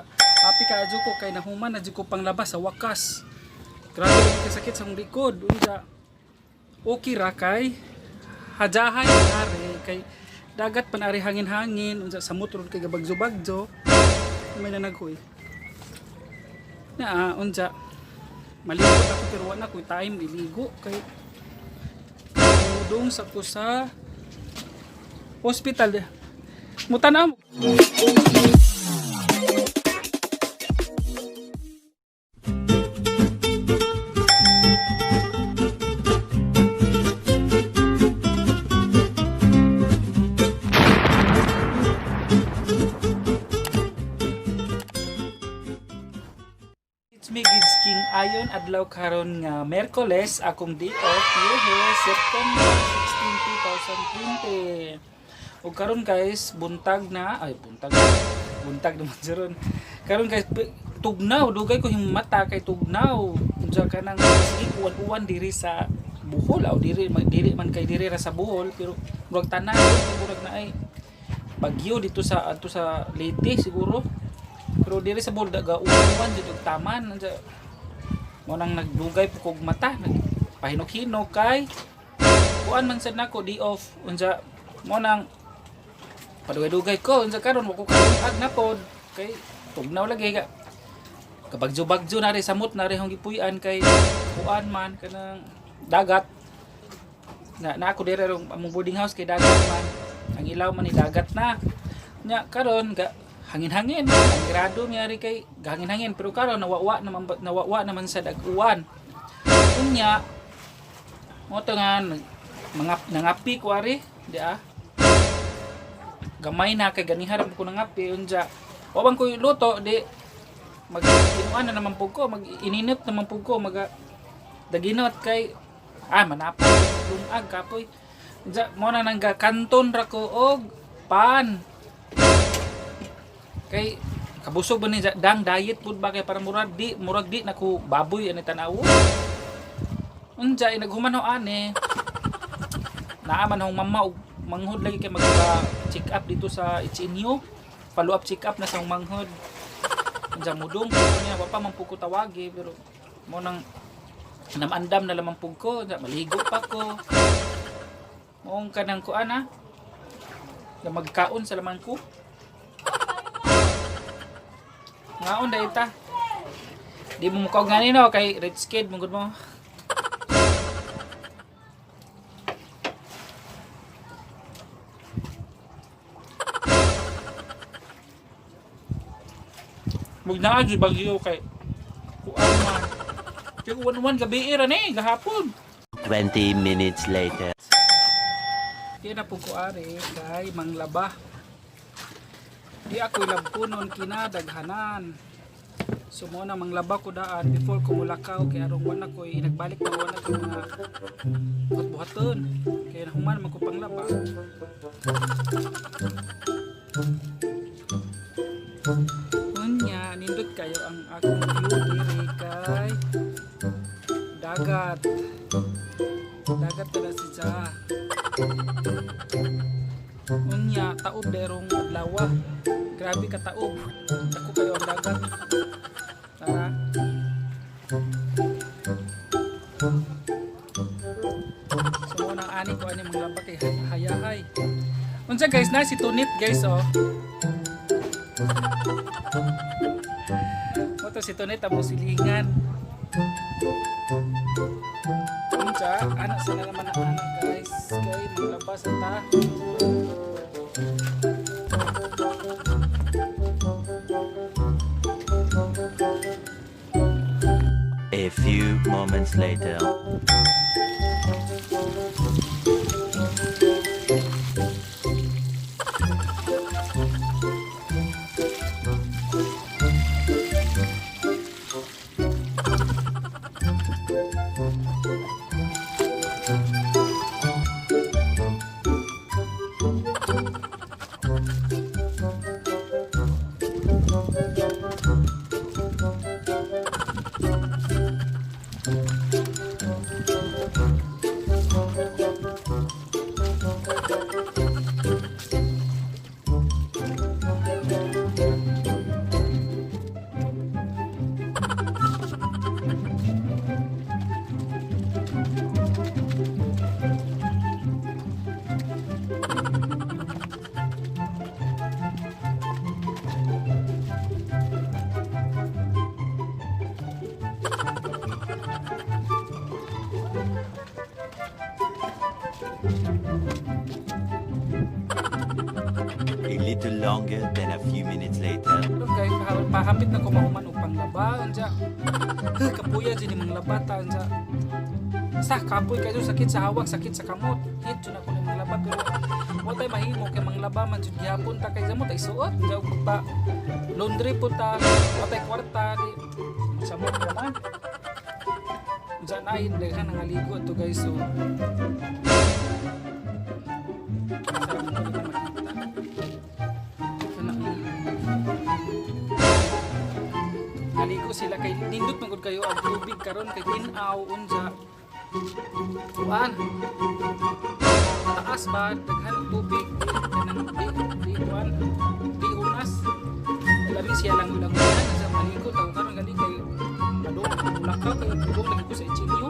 Happy ka ko kay nahuman na jud ko panglaba sa wakas. Grabe kay kasakit sa akong likod. Unja, okay ra kay hajahay ari kay dagat pan ari hangin-hangin, unsa samot ron kay gabagjo-bagjo. May nanaghoy. Na unja maligo ako pero wala ko time iligo kay mudong sa ko sa hospital. Mutanaw. It's me, Gids King Ayon, adlaw karon nga Merkoles, akong day off, yehe, September 16, 2020. Ug karon guys, buntag na, ay buntag, buntag naman siron. Karon guys, tugnaw, dugay ko himata kay tugnaw. Unsa ka nang sige uwan-uwan diri sa Bohol, aw diri diri man kay diri ra sa Bohol, pero murag tanan murag na ay bagyo dito sa adto sa Leyte siguro. Pero diri sa Bohol daga uwan jud og taman unsa mo nang nagdugay po kog mata, nagpahinok-hinok kay kuan man sad nako, day off, unsa mo nang padugay-dugay ko, unsa karon wa ko kaluag na pod kay tugnaw lagi ka kabagjo-bagjo na rin samot na rin hong gipuy-an kay kuan man kanang dagat na, na ako diri rong among boarding house kay dagat man ang ilaw man ni dagat na nya karon ga hangin-hangin ang grado miyari kay gahangin-hangin pero karon nawawa naman nawawa naman sa dag-uwan unya mo to nga mga nangapi ko ari di ah gamay na kay ganihan ko nangapi unja wa bang ko luto di mag inuan na naman pug ko, mag ininit naman pug ko, mag daginot kay manapod lumag kapoy. Unja mo na nang kanton ra ko og pan kay kabusog ba ni dang diet pud ba kay para murag di na ko baboy ani tan-aw. Unja ay naghuman ho ani naa man hong mama og manghod lagi kay mag check up dito sa HNU, follow up check up na sa manghod. Unja mudong ko niya wa pa man pug ko tawagi pero mo nang namandam na lamang pug ko. Unja maligo pa ko moong kanang kuan ha na magkaon sa laman ko. Ngaon dahil ta. Di mo mukaw gani no kay rich kid mong mo. Mug naa jud bagyo kay kuan man. Kay uwan-uwan gabi ra ni gahapon. 20 minutes later. Di na po ko ari kay manglaba. Di ako ilabpunon kinadaghanan. So mo na manglaba ko daan before ko mulakaw kay arong wala ko nagbalik na wala ko mga buhat-buhaton. Kay nahuman man ko panglaba. Unya nindot kayo ang akong view diri kay dagat. Dagat na siya. Unya, taob derong adlaw. Grabe ka taob. Dako kayo ang dagat. Tara. So mo nang ani ko ani mga laba kay hayahay. Unsa guys na si Tunit guys oh. Mo to si Tunit amo silingan. Unsa anak sa na naman ang anak guys kay maglabas ta. A few moments later. than a few minutes later. Pero guys, pahapit na ko mahuman og panglaba unsa. Kapuya jud ni manglaba ta unsa. Sa kapoy kayo, sakit sa hawak, sakit sa kamot. Hit jud ako ni manglaba pero wa tay mahimo kay manglaba man jud gihapon ta kay zamot ay suot. Unsa og magpa laundry po ta, wa tay kwarta di samot naman. Unsa na ay daghan nangaligo to guys, so sarap mo di makita. Kana. Naligo sila kay nindot man gud kayo ang tubig karon kay tin-aw unsa. Kuan. Taas ba daghan og tubig kanang di kuan di unas. Lami siya lang ulang sa maligo taw karon gali kay padung mulakaw kay padung lagi ko sa Ichinyo.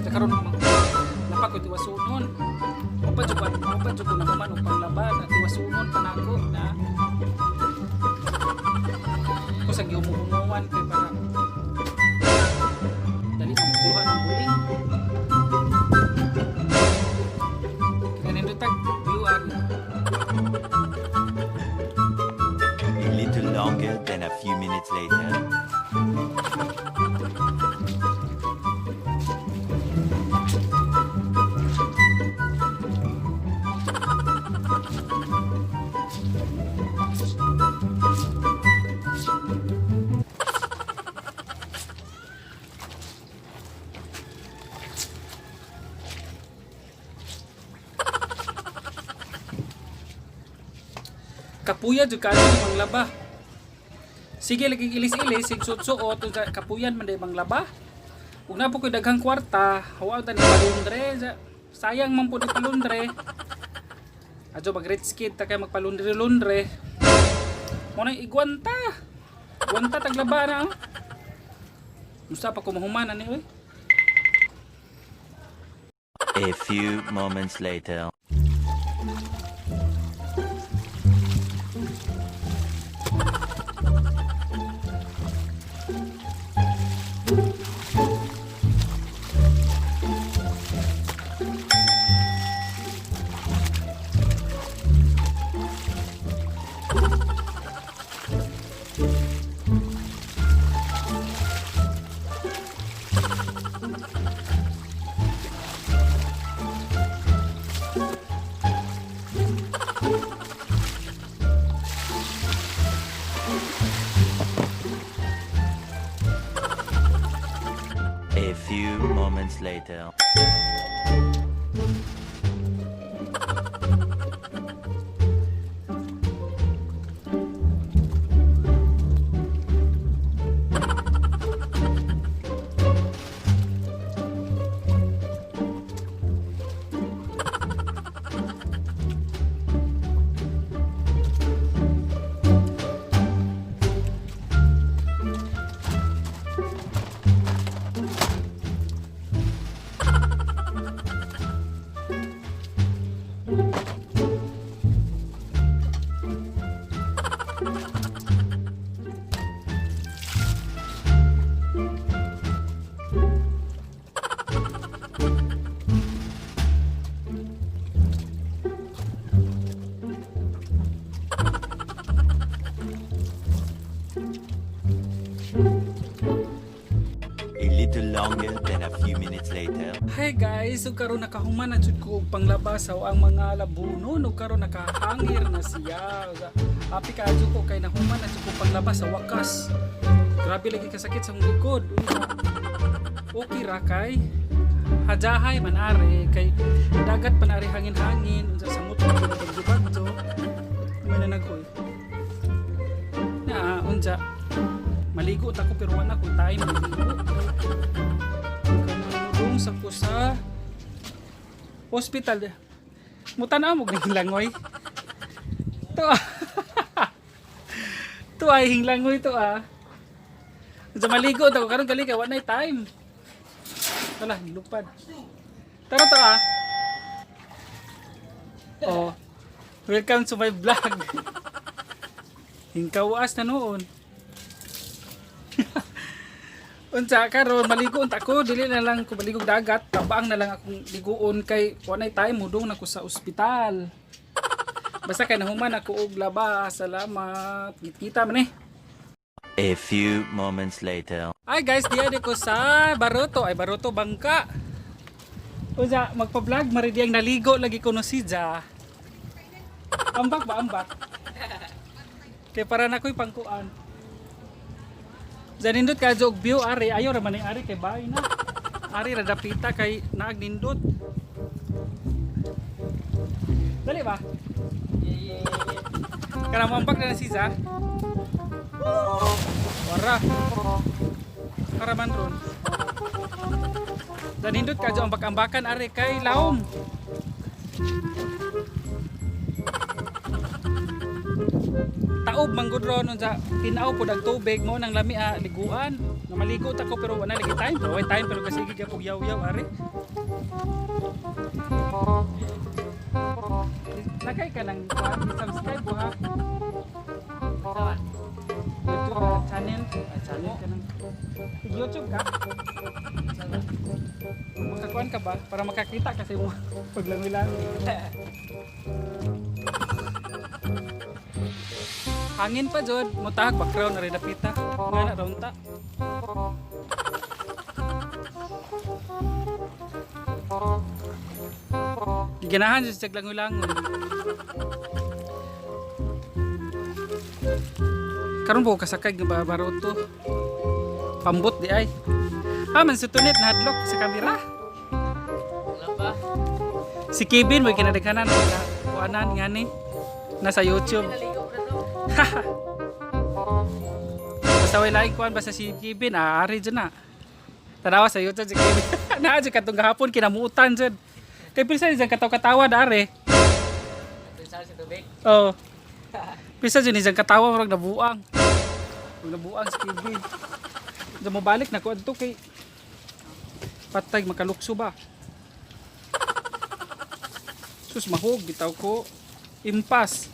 Sa karon lapak ko tiwasunon. Upa jud ko nahuman og panglaban at tiwasunon pa nako na ko sa gihumo-humuan kay para dali makuha ng guling. Kaya nindotag view ari. A little longer than a few minutes later. Kapuya jud kaayo ni manglaba. Sige lagi ilis-ilis, sig suot-suot unsa kapuyan man day manglaba. Ug naa po koy daghang kwarta, hawa ta ni palundre. Sayang man po ni palundre. Adyo mag rich kid ta kay magpalundre-lundre. Mo nang igwanta. Igwanta taglaba na oh. Unsa pa ko mahuman ani oy? A few moments later. A few moments later. A little longer than a few minutes later. Hi guys, ug karon nakahuman na jud ko og panglaba sa ang mga labunon ug karon nakahangir na siya. Happy kaadyo ko kay nahuman na jud ko panglaba sa wakas. Grabe lagi kasakit sa akong likod. Okay ra kay hajahay man are kay dagat pan are hangin-hangin unsa sa motor ko bagyo-bagyo. May nanaghoy. Na unsa maligo ta ko pero wala ko time maligo. Kanang sa ko sa hospital. Mutan-aw mo hinglangoy. To ah. To ay hinglangoy to ah. Sa maligo ta ko karon gali kay wa nay time. Wala, lupad. Tara to ah. Oh. Welcome to my vlog. Hingkawas na noon. Unsa karon maligo unta ko, dili na lang ko maligog dagat, tabaang na lang akong liguon kay wa nay time, mudong na ko sa ospital. Basta kay nahuman ako og laba. Salamat. Gitgita man eh. A few moments later. Ay guys, diya di ko sa Baroto. Ay, Baroto, bangka. Uza, magpa-vlog, maridi ang naligo lagi ko no si Ja. Ambak ba, ambak? Kay para na ko'y pangkuan. Diyan nindot ka og view ari, ayo ra man ni ari kay bahay na. Ari ra dapita kay naag nindot. Dali ba? Kana mo ambak na na si Ja. Wara. Karaman ron. Danindot ka ang ambak-ambakan ari kay laom. Taob manggod ron unsa tinaw pud ang tubig mo nang lami ah, liguan. Nga maligo ta ko pero wala lagi time. Pero way time pero kasi sige gyapon yaw-yaw ari. Nakay ka ng subscribe mo ha. YouTube channel, ah, channel ka ng YouTube ka? Makakuan ka ba? Para makakita kasi mo paglangoy-langoy. Hangin pa jud, mutahag background na rin dapita. Nga na raon ta. Giganahan jud siya langoy-langoy. Karon po kasakay nga baroto. Pambot di ay. Ah, man si Tunit nahadlok sa kamera. Si Kevin may kinadaghanan na kuanan nga ni nasa YouTube. Basta way laing kuan basta si Kevin aari dyan na. Tanawa sa YouTube si Kevin. Naa jud katong gahapon kinamutan jud. Kay pilsa ni kataw-katawa na are. Oh. Pisa jud ni katawa murag nabuang. Murag nabuang si Kevin. Diyan mo balik na ko adto kay patay makalukso ba. Sus mahog bitaw ko impas.